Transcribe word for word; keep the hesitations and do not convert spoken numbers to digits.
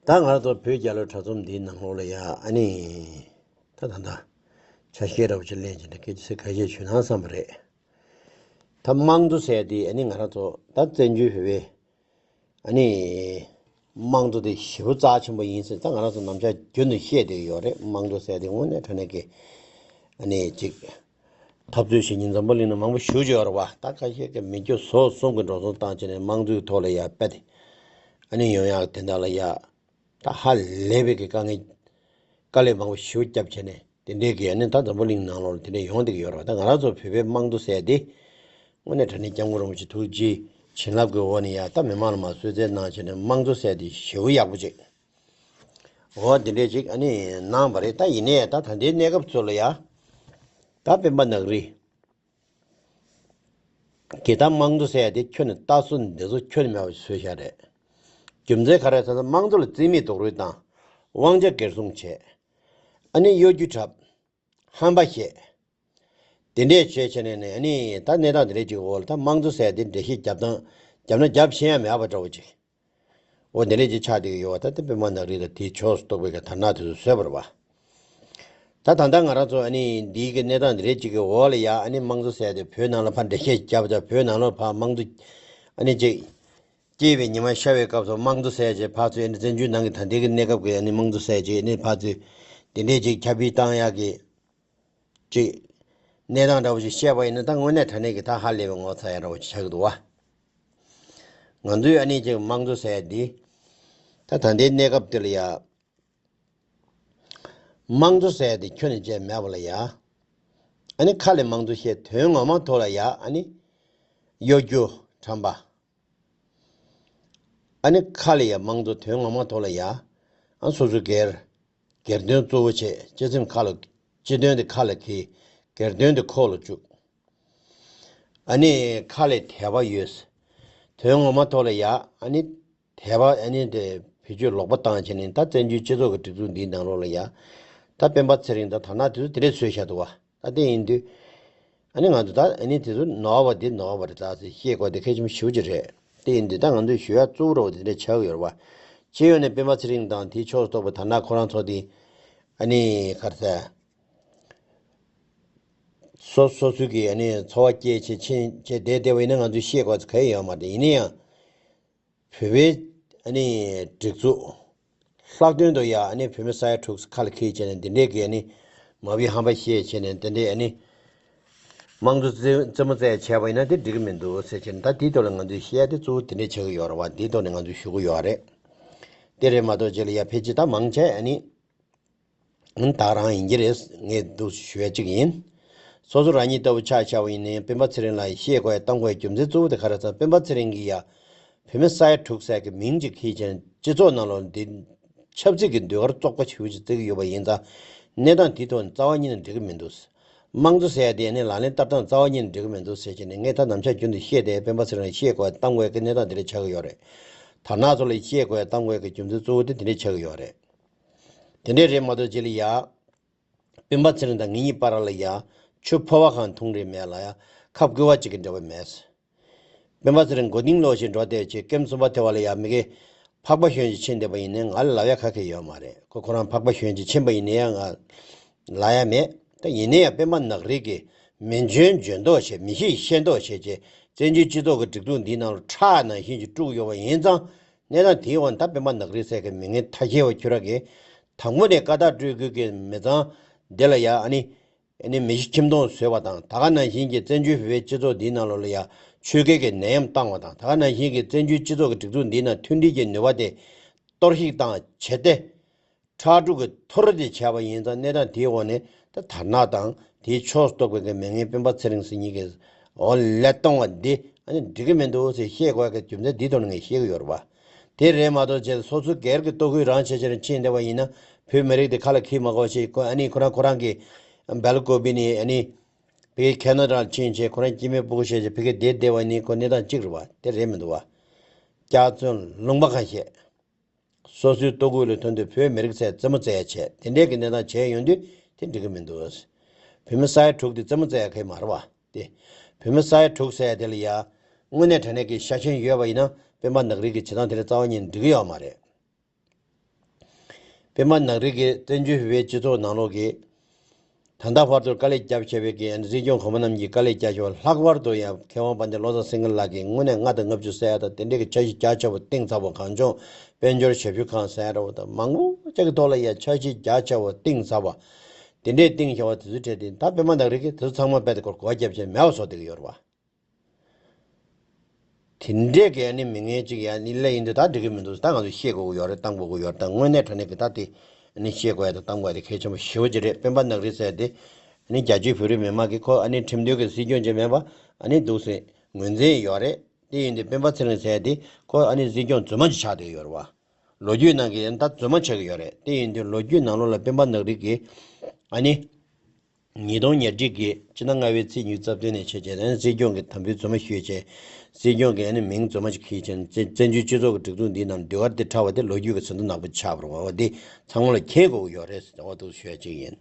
ད་ང་རང་ཚོ་བོད་རྒྱལ་ལོའི་གྲྭ་ཚོམས་འདིའི་ནང་ལོགས་ལ་ཡ་ཨ་ནི། ད་ད་ད། ཆ་ཤས་འདྲ་བོ་ཅིག་ལེན་བྱས་ནས་སྐད་ཆ་ཁ་ཤས་ཞུ་ན་བསམ་པ་རེད། ད་དམངས་གཙོ་ཟེར་དེ་ཨ་ནི་ང་རང་ཚོ་ད་བཙན་བྱོལ་བོད་པའི་ཨ་ནི། དམངས་གཙོ་དེ་ཞེ་པོ་རྩ་ཆེན་པོ་ཡིན་ཟེར་ད་ང་རང་ཚོ་ནམ་ཞག་རྒྱུན་དུ་བཤད་བསྡད་ཀྱི་ཡོད་རེད། དམངས་གཙོ་ཟེར་དེ་དངོས་གནས་དྲང་གནས་ཀྱི་ཨ་ནི་ཅིག་འཐབ་རྩོད་བྱེད་མཁན་འཛམ་བུ་གླིང་ན་མང་པོ་ཞེ་པོ་ཅིག་ཡོད་རེད་བ། ད་ཁ་ཤས་ཀྱིས་མི་སྐྱོ་ཟོག་གསུམ་གྱི་འགྲོ་སོང་བཏང་བྱས་ནས་དམངས་གཙོའི་ཐོག་ལ་ཡ་དཔེ་དེ་ཨ་ནི་ཡོང་ཡག་དེ་འདྲ་ལ་ཡ། ད་ཧ་ལས་པའི་གི་དཀའ་ངལ་དཀའ་ལས་མང་པོ་ཞེ་པོ་བརྒྱབ་བྱས་ནས་དེ་འདྲའི་གི་ཨ་ནི་ད་འཛམ་བུ་གླིང་ནང་ལོགས་ལ་དེ་འདྲ་ཡོང་བསྡད་ཀྱི་ཡོད་རེད་བ། ད་ང་རང་ཚོ་བོད་པའི་དམངས་གཙོ་ཟེར་དེ་དངོས་གནས་དྲང་གནས་སྐྱབས་མགོན་རིན་པོ་ཆེ་ཐུགས་རྗེ་བྱིན་རླབས་ཀྱི་འོག་ནས་ཡ་ད་མི་མང་ལ་མར་གསོལ་སྩལ་གནང་བྱས་ནས་དམངས་གཙོ་ཟེར་དེ་ཞེ་པོ་ཡག་པོ་ཅིག་འོ་དེ་འདྲས་ཅིག་ཨ་ནི་གནང་བ་རེད། ད་ཡིན་ནའི་ད་ད་ལྟའི་གནས་སྐབས་ཚོ་ལ་ཡ་ད་སྤེན་པ་ནག་རི་གི་ད་དམངས་གཙོ་ཟེར་ཡ་དེ་ཁྱོན་ནས་ལྟ་སྲོལ་འདི་ཚོ་ཁྱོན་ནས་མེད་པ་བཟོས་བཞག་རེད། རྒྱུ་མཚན་ག་རེ་ཟེར་ན་དམངས་གཙོ་ལ་རྩིས་མེད་རྡོག་རོལ་བཏང་། དབང་ཆ་སྒེར་བཟུང་བྱས། ཨ་ནི་གཡོ་སྒྱུ་འཁྲབ། ཧམ་པ་བཤད། དེ་འདྲས་བྱས་བྱས་ནས་ནི་ཨ་ནི་ད་གནས་སྟངས་དེ་འདྲས་ཅིག་འོག་ལ་ད་དམངས་གཙོ་ཟེར་དེ་འགྲེལ་བཤད་རྒྱབ་སྟངས་རྒྱབ་ན་རྒྱབ་ཤེས་ཡ་མེད་པ་འདྲ་བོ་ཅིག་འོ་དེ་འདྲས་ཅིག་ཆགས་བསྡད་ཀྱི་ཡོད་པ། ད་དེ་སྤེན་པ་ནག་རི་དང་དེའི་ཕྱོགས་སུ་གཏོགས་པའི་གི་དར་ནག་དེ་ཚོ་བཟོས་པ་རེད་བ། ད་ད་ལྟ་ང་རང་ཚོ་ཨ་ནི་འདིའི་གི་གནས་སྟངས་དེ་འདྲས་ཅིག་གི་འོག་ལ་ཡ་ཨ་ནི་དམངས་གཙོ་ཟེར་དེ་བོད་ནང་ལ་ཕར་འགྲེལ་བཤད་རྒྱབ་དང་བོད་ནང་ལ་ཕར་དམངས་གཙོ་ཨ་ནི་ཅིག་སྐྱེས་པའི་ཉི་མ་ཤར་བའི་སྐབས་སུ་དམངས་གཙོ་ཟེར་བྱས་ཕར་ཚུར་ཨ་ནི་བཙན་བྱོལ་ནང་གི་ད་ལྟའི་གི་གནས་སྐབས་ཀྱི་ཨ་ནི་དམངས་གཙོ་ཟེར་བྱས་ཨ་ནི་ཕར་ཚུར་དེ་འདྲས་ཅིག་ཁྱབ་སྤེལ་བཏང་ཡག་གི་ཅིག་གནས་སྟངས་འདྲ་བོ་ཞིག་བཤད་པ་ཡིན་ན་ད་དངོས་གནས་དྲང་གནས་ཀྱི་ད་ཧ་ལས་པའི་ངོ་ཚ་ཡ་འདྲ་བོ་ཞིག་ཆགས་ཀྱི་འདུག་བ། ང་ཚོའི་ཨ་ནི་ཅིག་དམངས་གཙོ་ཟེར་ཡ་འདི་ད་ད་ལྟའི་གནས་སྐབས་འདི་ལ་ཡ་དམངས་གཙོ་ཟེར་ཡ་འདི་ཁྱོན་ནས་བཅས་མེད་པ་ལ་ཡ་ཨ་ནི་ཁ་ལས་དམངས་གཙོ་བཤད་དོན་ངོ་མ་ཐོག་ལ་ཡ་ཨ་ནི་གཡོ་སྒྱུ་ཁྲམ་པ། ཨ་ནི་ཁ་ལ་ཡ་དམངས་གཙོ་དོན་ངོ་མ་ཐོག་ལ་ཡ། ཨ་སོ་སོ་སྒེར། སྒེར་དོན་གཙོ་བོ་བྱས་སྤྱི་སེམས་ཁ་ལ། སྤྱི་དོན་དེ་ཁ་ལ་འཁྱེར། སྒེར་དོན་དེ་ཁོག་ལ་བཅུག་ཨ་ནི་ཁ་ལ་དད་པ་ཡོད། དོན་ངོ་མ་ཐོག་ལ་ཡ་ཨ་ནི་དད་པ་ཨ་ནི་དེ་བེད་སྤྱོད་ལོག་པ་བཏང་བྱས་ནས་ད་བཙན་བྱོལ་སྤྱི་ཚོགས་ཀྱི་སྒྲིག་འཛུགས་འདིའི་ནང་ལོགས་ལ་ཡ། ད་སྤེན་པ་ཚེ་རིང་དང་དར་ནག་དེ་ཚོ་དེ་འདྲས་བཟོས་བཞག་འདུག་བ། ད་དེ་ཡིན་དུས། ཨ་ནི་ང་ཚོ་ད་ཨ་ནི་དེ་ཚོ་ནོར་བ་དེ་ནོར་བ་རེད་ད་ཟེར་བཤད་དགོས་དེ་གལ་ཆེན་པོ་ཞེ་པོ་ཅིག་རེད། དེ་ཡིན་དུས་ད་ང་ཚོས་ཞུ་ཡ་གཙོ་བོ་ར་བ་དེ་འདྲ་ཆགས་ཀྱི་ཡོད་རེད་བ། སྤྱི་ཡོངས་ནས་སྤེན་པ་ཚེ་རིང་དང་དེའི་ཕྱོགས་སུ་གཏོགས་པའི་དར་ནག་ཁོ་རང་ཚོ་དེ་ཨ་ནི་ག་རེ་ཟེར། སོ་སོ་སོ་གི་ཨ་ནི་འཚོ་བ་སྐྱེལ་བྱེད་ཕྱིན་བྱེད་བསྡད་བསྡད་པ་ཡིན་ན་ང་ཚོས་བཤད་དགོས་ཚོད་ག་ཡེ་ཡོད་མ་རེད། ཡིན་ན་ཡང་། བོད་པའི་ཨ་ནི་སྒྲིག་འཛུགས། ལྷག་དོན་དུ་ཡ་ཨ་ནི་བོད་མི་ས་ཡ་དྲུག་ཁ་ལ་འཁྱེར་བྱས་ནས་འདི་འདྲའི་གི་ཨ་ནི་མ་བུའི་ཧམ་པ་བཤད་བྱས་ནས་འདི་འདྲའི་ཨ་ནི་དམངས་གཙོ་རྩེ་རྩེད་མོ་རྩེ་བྱས་པ་ཡིན་ན་དེ་འགྲིག་གི་མི་འདུག་ཟེར་བྱས་ནས་ད་དེའི་ཐོག་ལ་ང་ཚོས་བཤད་ཡ་དེ་གཙོ་བོ་དེ་འདྲས་ཆགས་ཀྱི་ཡོད་རེད་བ། དེའི་ཐོག་ནས་ང་ཚོས་ཞུ་གི་ཡོད་རེད། དེ་རེད་མ་གཏོགས་རྗེས་ལ་ཡ་ཕལ་ཆེར་ད་མང་ཆེ་ཨ་ནི། ད་རང་ཡིན་གྱི་རེད། ངས་འདུག་ཞུ་ཡ་གཅིག་ཡིན། སོ་སོ་རང་ཉིད་ལྟ་བུ་ཆ་བཞག་པ་ཡིན་ནའི་སྤེན་པ་ཚེ་རིང་ལགས་བཤད་དགོས་ཡ་གཏང་དགོས་ཡ་རྒྱུ་མཚན་གཙོ་བོ་དེ་ག་རེ་ཟེར་ན་སྤེན་པ་ཚེ་རིང་གིས་ཡ། བོད་མི་ས་ཡ་དྲུག་ཟེར་གི་མིང་ཅིག་ཁྱེར་བྱས་ནས་སྤྱི་ཚོགས་ནང་ལོགས་འདི། ཆབ་སྲིད་ཀྱི་ཟློས་གར་བཙོག་པ་ཞེ་པོ་ཅིག་རྩེ་གི་ཡོད་པ་ཡིན་ཙང་། གནས་སྟངས་དེའི་ཐོག་ནས་རྩ་བ་ཉིད་ནས་འགྲིག་གི་མི་འདུག་དམངས་གཙོ་ཟེར་ཡ་དེ་ནི་ལག་ལེན་བསྟར་སྟངས་རྩ་བ་ཉིད་ནས་འགྲིག་གི་མི་འདུག་ཟེར་བྱས་ནས་ངས་ད་ནམ་ཞག་རྒྱུན་དུ་བཤད་དེ་སྤེན་པ་ཚེ་རིང་ལ་བཤད་དགོས་ཡ་གཏང་དགོས་ཡ་གི་གནས་སྟངས་དེ་འདྲ་ཆགས་ཀྱི་ཡོད་རེད། དར་ནག་ཚོ་ལ་བཤད་དགོས་ཡ་གཏང་དགོས་ཡ་གི་རྒྱུ་མཚན་གཙོ་བོ་དེ་དེ་འདྲ་ཆགས་ཀྱི་ཡོད་རེད། དེ་འདྲས་རེད་མ་གཏོགས་རྗེས་ལ་ཡ། སྤེན་པ་ཚེ་རིང་དང་ངེད་གཉིས་བར་ལ་ཡ། ཆུ་ཕོར་བ་གང་འཐུང་རེད་མེད་ལ་ཡ། ཁབ་སྐུད་པ་གཅིག་གི་འབྲེལ་བ་མེད། སྤེན་པ་ཚེ་རིང་མགོ་རྟིང་སློག་བཞིན་འགྲོ་བསྡད་བྱས་ཀེམ་གསུམ་པ་དེ་བ་ལ་ཡ་མི་གེ། ཕག་པ་ཞོན་ཅིག་ཕྱིན་བསྡད་པ་ཡིན་ནའི་ང་ལ་ལབ་ཡ་ཁ་ཁེ་ཡོད་མ་རེད། ཁོ་ཁོ་རང་ཕག་པ་ཞོན་ཅིག་ཕྱིན་པ་ཡིན་ནའི་ཡང་ང་ལབ་ཡ་མེད། ད་ཡིན་ནའི་ཡང་སྤེན་པ་ནག་རིགས་ཀྱི་མི་འཇོན་འཇོན་མདོག་བྱས་མི་ཤེས་ཤེས་མདོག་བྱས་བྱས་བཙན་བྱོལ་སྤྱི་ཚོགས་ཀྱི་སྒྲིག་འཛུགས་འདིའི་ནང་ལ་ཁྲག་ནང་བཞིན་གྱི་དཀྲུགས་ཡོད་པ་ཡིན་ཙང་། གནས་སྟངས་དེའི་འོག་ནས་ད་སྤེན་པ་ནག་རིགས་ཟེར་མཁན་མི་ངན་ཐ་ཤལ་བ་ཁྱོད་རང་གིས། དང་པོ་ནས་ཀ་དག་སྤྲོད་དགོས་ཀྱི་མི་ཚང་། འདི་ལ་ཡ་ཨ་ནི། ཨ་ནི་མི་ཤི་ཁྱིམ་སྟོང་བཟོས་པ་དང་ད་ག་ནང་བཞིན་གྱི་བཙན་བྱོལ་བོད་པའི་སྤྱི་ཚོགས་འདིའི་ནང་ལོགས་ལ་ཡ། ཆོས་བརྒྱུད་ཀྱི་ནད་ཡམས་བཏང་བ་དང་ད་ག་ནང་བཞིན་གྱི་བཙན་བྱོལ་སྤྱི་ཚོགས་ཀྱི་སྒྲིག་འཛུགས་འདིའི་ནང་མཐུན་སྒྲིལ་གྱི་ནུས་པ་དེ། གཏོར་བཤིག་བཏང་བྱས་ཏེ། ཁྲག་དཀྲུག་གི་ཐོར་དེ་བྱས་པ་ཡིན་ཙང་གནས་སྟངས་དེའི་འོག་ནས་ད་དར་ནག་དང་དེའི་ཕྱོགས་སུ་གཏོགས་པའི་གི་མི་ངན་སྤེན་པ་ཚེ་རིང་ཟེར་མཁན་གྱི་འོག་ལ་གཏོང་བ་འདི་ཨ་ནི་འགྲིག་གི་མི་འདུག་ཟེར་བཤད་དགོས་ཀྱི་རྒྱུ་མཚན་འདིའི་ཐོག་ནས་ངས་བཤད་ཀྱི་ཡོད་རེད་བ། དེ་རེད་མ་གཏོགས་བྱས་སོ་སོའི་སྒེར་གྱི་ལྟོ་གོས་རང་བྱས་བྱས་ནས་ཕྱིན་བསྡད་པ་ཡིན་ན་བོད་མི་རིགས་དེ་ཁ་ལ་འཁྱེར་མ་དགོས་ཞེས་ཁོ་ཨ་ནི་ཁོ་རང་ཁོ་རང་གི་སྦེལ་ཀོབ་ནས་ཨ་ནི་བོད་ཁེ་ན་ཌ་ལ་ཕྱིན་བྱས་ཁོ་རང་སྐྱེ་དམན་སྤུ་གུ་བྱས་བྱས་བོད་སྐད་བསྡད་བསྡད་པ་ཡིན་ནའི་ཁོ་གནས་སྟངས་གཅིག་རེད་བ། དེ་རེད་མི་འདུག་བ། སྐྱག་རྫུན་ལུང་པ་གང་བཤད། སོ་སོའི་ལྟོ་གོས་ལ་ཐོན་དུས་བོད་མི་རིགས་ཚོས་རྩེད་མོ་རྩེ་ཡ་བྱས་དེ་འདྲའི་གི་གནས་སྟངས་བྱས་ཡོང་དུས་དེ་འགྲིག་གི་མི་འདུག་བོད་མི་ས་ཡ་དྲུག་དེ་རྩེད་མོ་རྩེ་ཡ་གི་མ་རེད་བ། དེ། བོད་མི་ས་ཡ་དྲུག་ཟེར་ཡ་དེ་ལ་ཡ། དངོས་གནས་དྲང་གནས་ཀྱི་ཤ་ཞེན་ཡོད་པ་ཡིན་ན་སྤེན་པ་ནག་རིགས་ཀྱི་བྱེད་སྟངས་དེ་ལ་རྩ་བ་ཉིད་ནས་འགྲིག་གི་ཡོད་མ་རེད། པདྨ་ནག་རིག་གིས་བཙན་བྱོལ་བོད་པའི་སྤྱི་ཚོགས་ནང་ལོགས་ཀྱི་ད་ལྟ་བར་དུ་དཀའ་ལས་བརྒྱབ་བྱས་པའི་གི་སྲིད་སྐྱོང་གོང་མ་རྣམས་ཀྱིས་དཀའ་ལས་བརྒྱབ་བྱས་པ། ལྷག་པར་དུ་ཡང་མཁས་དབང་དཔལ་ལྡན་བློ་བཟང་སེང་གེ་ལགས་ཀྱིས་དངོས་གནས་ལྔ་དང་ལྔ་བཅུ་ཟེར་ཡ་དང་། དེ་འདྲའི་གི་འཆར་གཞི་རྒྱ་ཆེ་བོ་བཏིང་ཚར་བ། གངས་ལྗོངས་དཔལ་འབྱོར་ཞབས་ཞུ་ཁང་ཟེར་ཡ་འདྲ་བོ་དང་མང་པོ་ཅིག་གི་ཐོག་ལ་ཡང་འཆར་གཞི་རྒྱ་ཆེ་བོ་བཏིང་ཚར་བ། དེ་འདྲའི་བཏིང་བྱས་པ་དེ་ཚོའི་གྲས་དེ་ད་པདྨ་ནག་རིག་གིས་དེ་ཚོ་ཚང་མ་རྦད་དེ་སྐོར་གོ་བ་བརྒྱབ་བྱས་མེད་པ་བཟོ་བསྡད་ཀྱི་ཡོད་རེད་བ། དེ་འདྲས་ཀྱི་ཨ་ནི་མི་ངན་ཅིག་ཡ་ནི་སླེབས་ཡིན་དུས་ད་འགྲིག་གི་མི་འདུག་ད་ང་ཚོ་ཤེས་དགོས་ཀྱི་ཡོད་རེད། བཏང་དགོས་ཀྱི་ཡོད་རེད། ད་དངོས་གནས་དྲང་གནས་ཀྱི་ད་དེ་ཨ་ནི་ཤེས་དགོས་ཡ་དང་བཏང་དགོས་ཡ་དེ་གལ་ཆེན་པོ་ཞེ་པོ་ཅིག་རེད། སྤེན་པ་ནག་རིག་ཟེར་དེ་ཨ་ནི་རྒྱ་ཆེའི་བོད་རིགས་མི་མང་གིས་ཁོ་ཨ་ནི་ཁྲིམས་མཐུན་གྱི་སྲིད་སྐྱོང་ཅིག་མིན་པ་ཨ་ནི་འདུག་སེ་ངོས་འཛིན་ཡོད་རེད། དེ་ཡིན་དུས་སྤེན་པ་ཚེ་རིང་ཟེར་དེ་ཁོ་ཨ་ནི་སྲིད་སྐྱོང་རྫུན་མ་ཅིག་ཆགས་བསྡད་ཀྱི་ཡོད་རེད་བ། ལོ་རྒྱུས་ནང་གི་ད་རྫུན་མ་ཆགས་ཀྱི་ཡོད་རེད། དེ་ཡིན་དུས་ལོ་རྒྱུས་ནང་ལོགས་ལ་སྤེན་པ་ནག་རིག་གིས་ཨ་ནི། ཉིས་སྟོང་ཉེར་གཅིག་གི་ཕྱི་ཟླ་ལྔ་པའི་ཚེས་ཉི་ཤུ་རྩ་བདུན་ནས་བྱས་བྱས་ནས་སྲིད་སྐྱོང་གི་དམ་འབུལ་རྫུན་མ་ཞུས་བྱས། སྲིད་སྐྱོང་གི་ཨ་ནི་མིང་རྫུན་མ་ཞིག་འཁྱེར་བྱས། བཙན་བཙན་བྱོལ་སྤྱི་ཚོགས་ཀྱི་སྒྲིག་འཛུགས་འདིའི་ནང་ཟློས་གར་འདི་འཁྲབ་པ་དེ་ལོ་རྒྱུས་ཀྱི་ཟིན་ཐོ་ནག་པོ་ཆགས་པ་རེད་བ། འདི་ཚང་མ་ལ་མཁྱེན་དགོས་ཀྱི་ཡོད་རེད་ཟེར་བ་འདུག་ཞུ་ཡ་གཅིག་ཡིན།